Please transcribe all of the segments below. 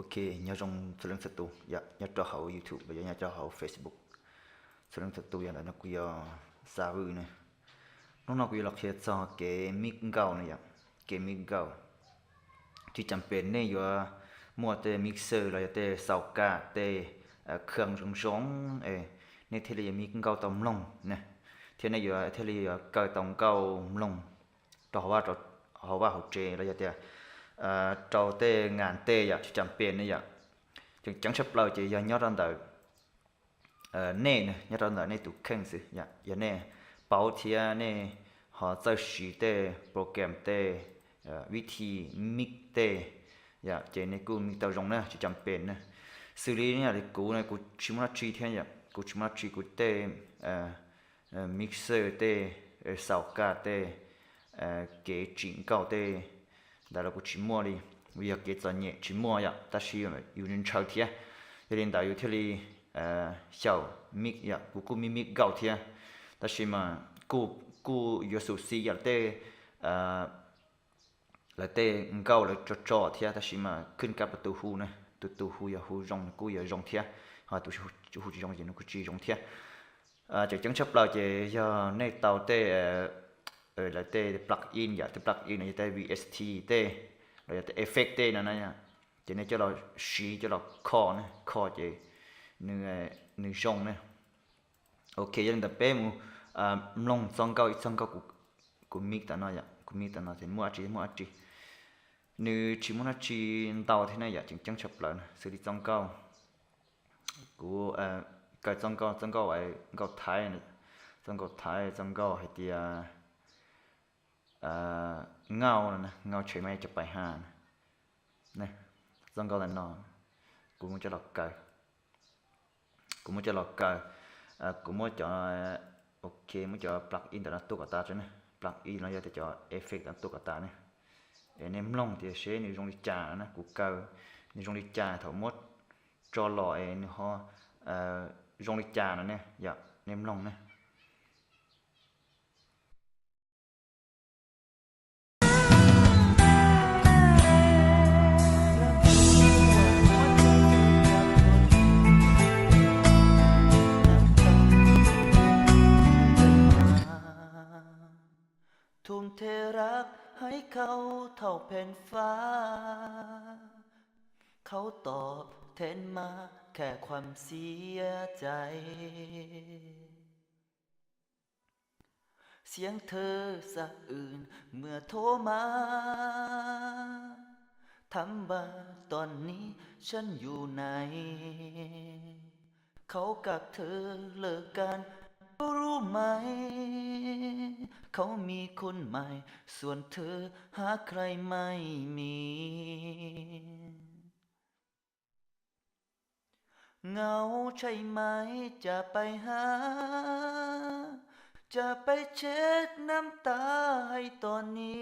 Ok, nyob zoo txhua leej txhua tus yom, nyob rau hauv YouTube los yog nyob rau hauv Facebook, txhua leej txhua tus yom, ntawm no kuv yog Xav Vwm ne. Hnub no kuv yuav los qhia txog kev mix nkauj no yom, kev mix nkauj. Tsis cas pes nej yuav muaj tej mixer los yog tej xaus kas tej khw zoo zoo es nej thiaj li yuav mix nkauj tau mloog ne, thiab nej yuav thiaj li yuav kaw tau nkauj mloog rau hauv vaj hauv tsev los yog tias rau tej ngas tej yom, tsis cas pes ne yom. Tseem ceeb tshaj plaws ces yog nyob rau ntawm nej, nyob rau ntawm nej tus kheej xwb yom. Yog nej paub thiab nej ho txawj siv tej program tej vib thi mix tej yom, ces nej kuj mix tau zoo na, tsis cas pes na. Xws li yam li kuv ne, kuv tsis muaj dab tsi thiab yom, kuv tsis muaj dab tsi, kuv tej mixer tej xaus kas tej kev tsim nkauj tej ntawd los kuv tsis muaj li, vim yog kev txom nyem tsis muaj yom, tab sis yus ntshaw thiab, yog li ntawd yus thiaj li xyaum mix yom. Kuv kuj mix mix nkauj thiab, tab sis mas kuj yuav xub xis yam tej lawv tej nkauj lawv tso tso thiab, tab sis mas khwb kab pas tus hu na, tus tus hu yog hu zoo nws kuj yuav zoo thiab, ho tus hu tsis zoo ces nws kuj tsis zoo thiab. Tseem ceeb tshaj plaws ces yog nej tau tej lawv tej plug-in yom, tej plug-in no yog tej V S T tej los yog tej effect tej no na, ces nej coj los siv coj los kho na, kho ces nws zoo na. Ok, yog li ntawd peb mus mloog txoj nkauj, ib txoj nkauj kuv mix tam no yom, kuv mix tam no ces muaj dab tsi muaj dab tsi. Nws tsis muaj dab tsi ntau thiab ne yom, tseem ceeb tshaj plaws na, xws li txoj nkauj, kuv kaw txoj nkauj, txoj nkauj, nkauj Thaib, txoj nkauj Thaib, txoj nkauj hais tias nkauj no, nkauj tshem mas cov pais ha na, txoj nkauj tam no, kuv muab coj los kaw, kuv muab coj los kaw, kuv muab cov, ok, muab cov plug-in ntawm no tuaj kom tas tso ne, plug-in no yog tias cov effect no tuaj kom tas ne, es nej mloog tias seb nws zoo li cas no na, kuv kaw nws zoo li cas, thaum muab tso los es nws ho zoo li cas no ne yom, nej mloog ne. Thum the rak haib khau thaum phen fab, khau tom then ma khe khwam xiab cai. Siab thawv xa wm muaj tho ma, thab npa tom ni sab yus nai. Khau kam thawv lawm kan rub mai, khau mi khun mai xuam thawv hab khlai mai mi. Ngau tshais mai cas pais hab, cas pais tsheb nab tas hais tom ni,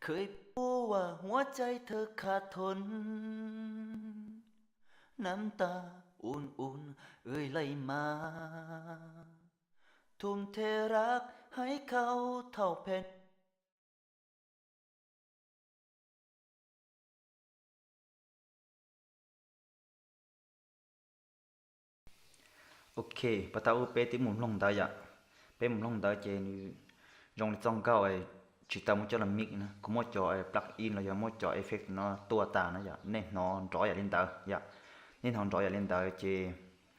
khwv puab huab cai thawv kha thon, nab tas un un wj laij mas, thum the rak haib khau thaum phen. Ok, pas tau ub peb twb mus mloog ntawd yom. Peb mus mloog ntawd ces nws zoo li txoj nkauj tsis tau muab coj los mix na, kuv muab cov plug-in los yog muab cov effect no tua tas na yom, nej hnov nrov yam li ntawd yom. Nej hnov nrov yam li ntawd ces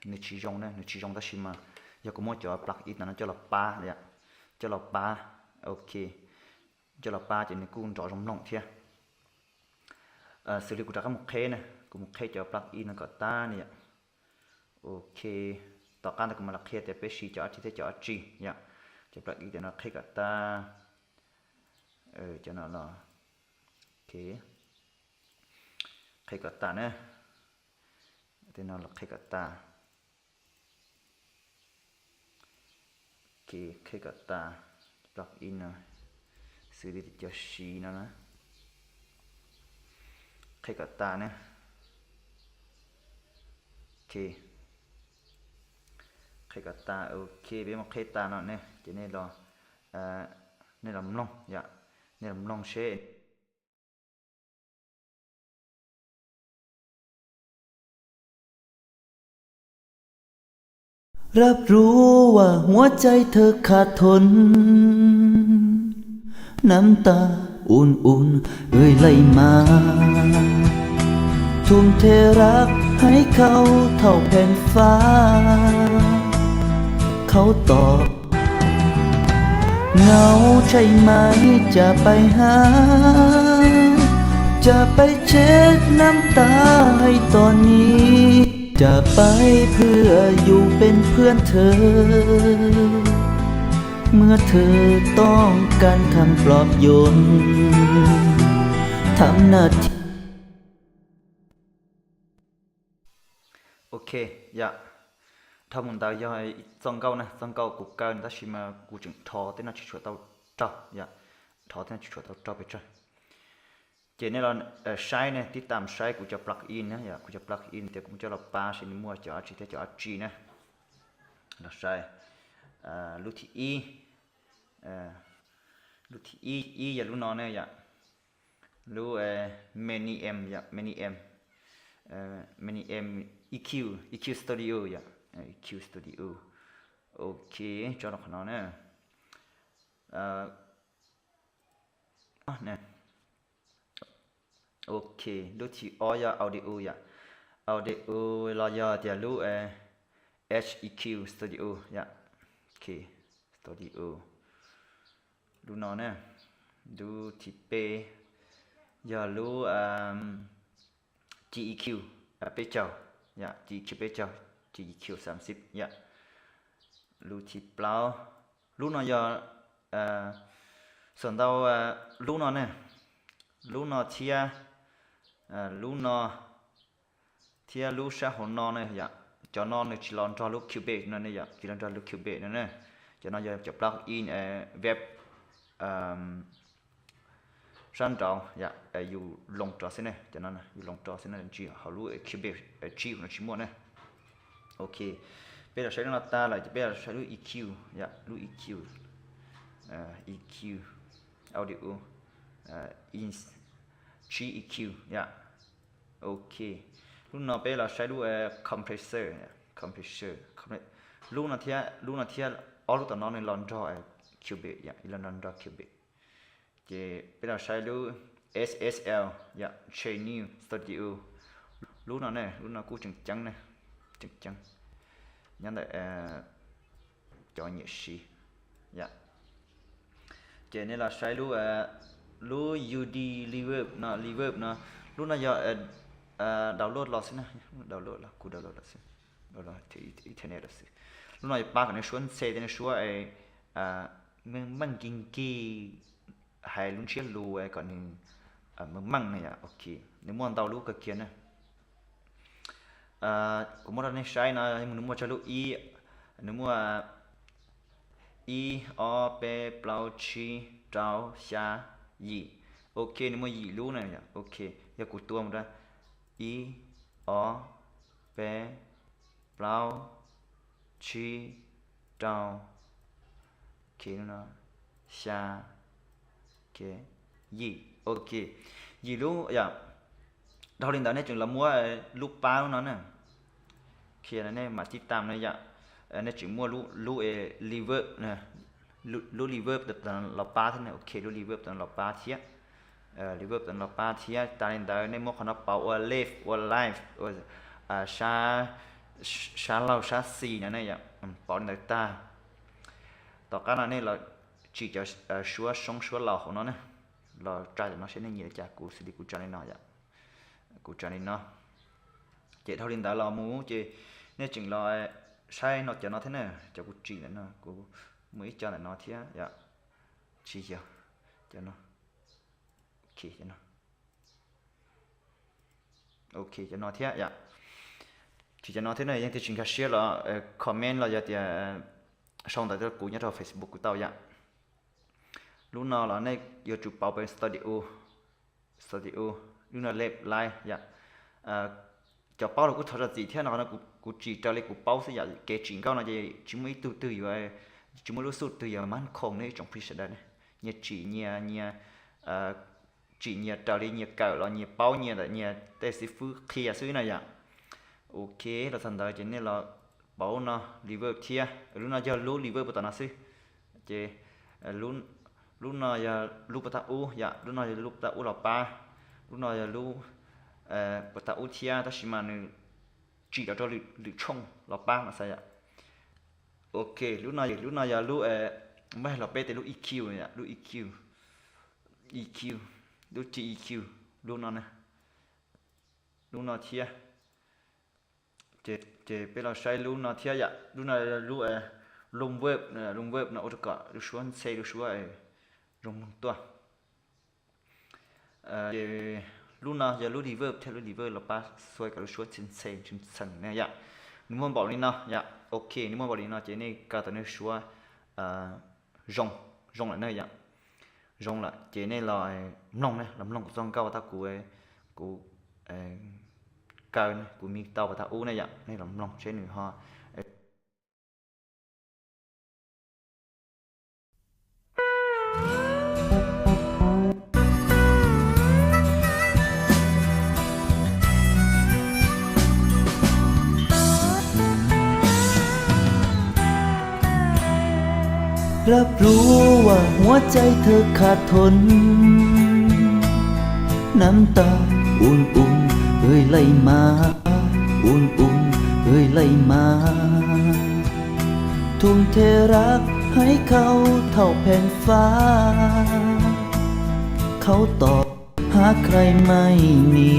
nws tsis zoo na, nws tsis zoo tab sis mas yog kuv muab cov plug-in no coj los pab yom, coj los pab, ok, coj los pab ces nws kuj nrov zoo mloog thiab. Xws li kuv rov qab mus qheb na, kuv mus qheb cov plug-in no kom tas na yom. Ok, tom qab ntawd kuv mam los qhia tias peb siv cov dab tsi thiab cov dab tsi yom. Cov plug-in cov no qheb kom tas, cov no los, ok, qheb kom tas na, tej no los qheb kom tas. Ok, qheb kom tas, plug-in no, xws li cov siv no na, qheb kom tas na. Ok, qheb kom tas, ok, peb muab qheb tas no ne ces nej los, nej los mloog yom, nej los mloog seb รับรู้ว่าหัวใจเธอขาดทน น้ำตาอุ่นๆเอ่ยไหลมา ทุ่มเทรักให้เขาเท่าแผ่นฟ้า เขาตอบ เหงาใช่ไหม จะไปหา จะไปเช็ดน้ำตาให้ตอนนี้ จะไปเพื่ออยู่เป็นเพื่อนเธอ เมื่อเธอต้องการคำปลอบโยน ทำหน้าที่ Ok, yom. Dhau mus ntawd yog txoj nkauj na, txoj nkauj kuv kaw tab sis mas kuv tseem rho tej no tsis tshua tau raug, yom. Rho tej no tsis tshua tau raug pes tsawg. Ces nej los saib ne, tib tam saib kuv cov plug-in na, yom, kuv cov plug-in tias kuv muab coj los pab seb nws muaj cov dab tsi thiab cov dab tsi na. Los saib lub thib ib, lub thib ib, ib yog lub no ne, yom. Lub Many M, yom, Many M, Many M E Q, E Q Studio, yom, E Q Studio. Ok, tso rau qhov no na. Ok, lub thib ob yog audio, yom. Audio los yog tias lub H E Q Studio, yom. Ok, Studio. Lub no na, lub thib peb yog lub G E Q peb caug, yom, G E Q peb caug, G E Q xab xib, yom. Lub thib plaub, lub no yog, xam ntau, lub no ne, lub no thiab, lub no thiab lub sab hauv no ne, yom. Cov no nws tsis los nrog lub Cubase no ne, yom, tsis los nrog lub Cubase no ne. Cov no yog cov plug-in web sab nraud, yom, yus loos rau xwb ne, cov no yus loos rau xwb ne, tsis hauv lub Cubase tsib no tsis muaj ne. Ok, peb los saib lub no tag lawm ces peb los saib lub E Q, yom, lub E Q, E Q, audio, in, tsib E Q, yom. Ok, lub no peb los saib lub compressor, compressor. Lub no thiab, lub no thiab ob lub tom no nws los nrog Cubase, yom, los nrog Cubase. Ces peb los saib lub S S L, yom, Channel Studio. Lub no ne, lub no kuj tseem ceeb ne, tseem ceeb nyob ntawm cov nyiam siv, yom. Ces nej los saib lub, lub U D Reverb no, Reverb no, lub no yog download los xwb na, download los, kuv download los xwb, internet los xwb. Lub no yog pab kom nej suab ntxhe thiab nej suab meej meej nkig nkig, hais lub ntsiab lus kom nws meej meej na, yom. Ok, nws muaj ntau lub kawg kiag na. Kuv muab rau nej saib no, nws muaj tsawg lub ib, nws muaj ib, ob, peb, plaub, tsib, rau, xya, yim. Ok, nws muaj yim lub na, yom. Ok, yog kuv tua mus rau ib, ob, peb, plaub, tsib, rau, xya, yim. Ok, yim lub, yom. Dhau li ntawd nej tseem los muab lub pab lub no na. Qhia nej mam tib tam na, yom. Nej tseem muaj lub, lub reverb, lub reverb los pab thiab ne. Ok, lub reverb los pab thiab, reverb los pab thiab. Tas li ntawd nej muab qhov no pauv ua left, ua live, ua sab, sab laug sab xis no ne, yom. Pauv li ntawd tag, tom qab no nej los tsim cov suab soob suab laus hauv no ne, los tsa cov no seb nej nyiam li cas. Kuv xws li kuv tsa li no, yom, kuv tsa li no. Ces dhau li ntawd los mus ces nej tseem los saib no, cov no thiab na, cov kuv tsim ntawm no, kuv muaj ib co ntawm no thiab, yom. Tsis yog, cov no, ok, cov no, ok, cov no thiab, yom. Tsis cov no thiab na, yog tias tsis nkag siab los comment los yog tias sau ntawv rau kuv nyob rau Facebook kuv tau, yom. Lub no los nej yuav tsum pauv pem studio, studio, lub no left, live, yom. Cov paub los kuj thov zam txim thiab, no kuv tsim raws li kuv paub xwb, yom. Kev tsim nkauj no ces tsis muaj ib tug twg yuav, tsis muaj lub xub twg yuav mab khoom ne, ib tsoom phooj ywg sawv daws ne. Nyias tsim nyias, nyias tsim nyias raws li nyias kawm los nyias paub nyias ntawm nyias tej xib fwb qhia xwb na, yom. Ok, los txog ntawd ces nej los Pom lub no reverb thiab, lub no yog lub reverb puag tom no xwb. Ces lub no yog lub puag ta ub yom, lub no yog lub puag ta ub los pab, lub no yog lub puag ta ub thiab, tab sis mas nws tsim los rau lwm tshooj los pab mas xav yom. Ok, lub no, lub no yog lub, muab hais los peb tias lub E Q yom, lub E Q, E Q, lub T E Q, lub no, lub no thiab. Ces peb los saib lub no thiab yom, lub no lub low verb, low verb no ua rau kom lub suab ntxhe, lub suab zoo mloog tuaj. Ces lub no yog lub reverb thiab, lub reverb los pab xua kom lub suab ntxhe ntxhe tshee tshee ne yom. Nws muaj npaum li no yom, ok, nws muaj npaum li no ces nej kaw tau nej suab zoo, zoo lawm ne yom. Zoo lawm ces nej los mloog ne, los mloog kuv txoj nkauj tau kuv, kuv kaw, kuv mix tau puag ta ub ne yom, nej los mloog seb nws hoรับรู้ว่าหัวใจเธอขาดทน น้ำตาอุ่นๆ เอ่ยไหลมา อุ่นๆ เอ่ยไหลมา ทุ่มเทรักให้เขาเท่าแผ่นฟ้า เขาตอบหาใครไม่มี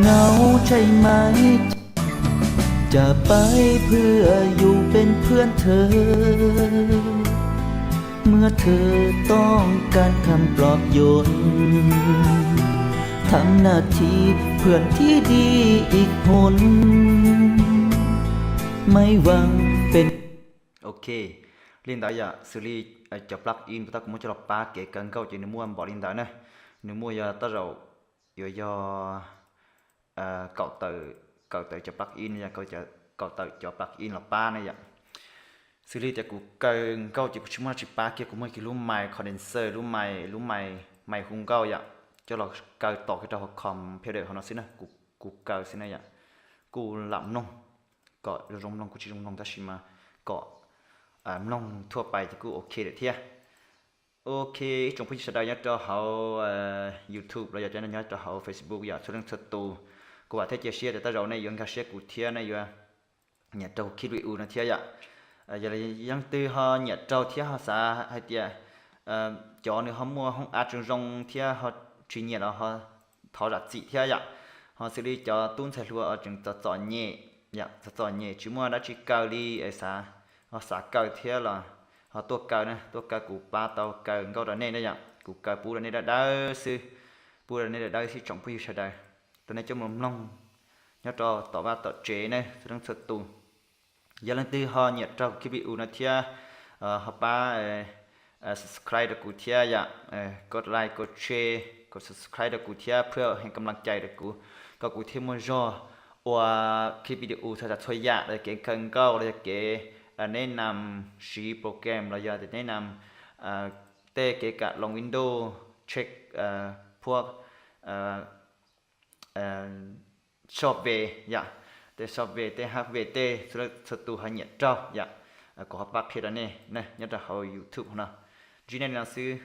เหงาใช่ไหม จะไปเพื่ออยู่เป็นเพื่อนเธอ เมื่อเธอต้องการคำปลอบโยน ทำหน้าที่เพื่อนที่ดีอีกหน ไม่หวังเป็น Ok, li ntawd yom, xws li cov plug-in puag ta kuv muab coj los pab kev kaw nkauj ces nws muaj npaum li ntawd na. Nws muaj yog tej zaum yuav yog kaum tawm, kaum tawm cov plug-in, kaum tawm cov plug-in los pab ne yom. Xws li tias kuv kaw nkauj ces kuv tsis muaj dab tsi pab kiag, kuv muaj kiag lub mic condenser, lub mic, lub mic, mic hu nkauj yom, coj los kaw tos kiag rau hauv computer hauv no xwb na, kuv kaw xwb na yom. Kuj lam mloog, kom zoo zoo mloog kuj tsis zoo mloog tab sis mas kom mloog thuaj pais ces kuj ok lawm thiab. Ok, ib tsoom phooj ywg sawv daws nyob rau hauv YouTube los yog cov nyob rau hauv Facebook yom, txhua leej txhua tus, kuv vam thiab cia siab tias tej zaum nej yuav nkag siab kuv thiab nej yuav nyiam rau kuv clip video no thiab yom. Yog leej twg ho nyiam rau thiab ho xav hais tias cov nws ho muaj hoob av tsis zoo thiab ho tsis nyiam los ho thov zam txim thiab yom. Ho xws li cov tub ntxhais hluas tseem txom txom nyem, txom txom nyem tsis muaj dab tsi kaw li, xav, ho xav kaw thiab los ho tuaj kaw na, tuaj kaw kuv pab tau kaw nkauj rau nej na yom, kuv kaw pub rau nej dawb dawb xwb, pub rau nej dawb dawb xwb tsoom phooj ywg sawv daws, rau nej coj mus mloog nyob rau tom vaj tom tsev na txhua leej txhua tus. Yog leej twg ho nyiam rau kuv clip video no thiab ho pab subscribe rau kuv thiab yom, kos like kos share kos subscribe rau kuv thiab เพื่อเป็นกำลังใจ rau kuv, kom kuv thiaj muaj zog ua clip video txhua tsav txhua yam los yog kev kaw nkauj los yog kev neb nam siv program los yog neb nam tej kev kam loos Windows, check phuab software yom, tej software tej hardware tej txhua tus ho nyiam rau yom, kuv ho pab qhia rau nej nyob rau hauv YouTube no. Ntsib nej li no xwb.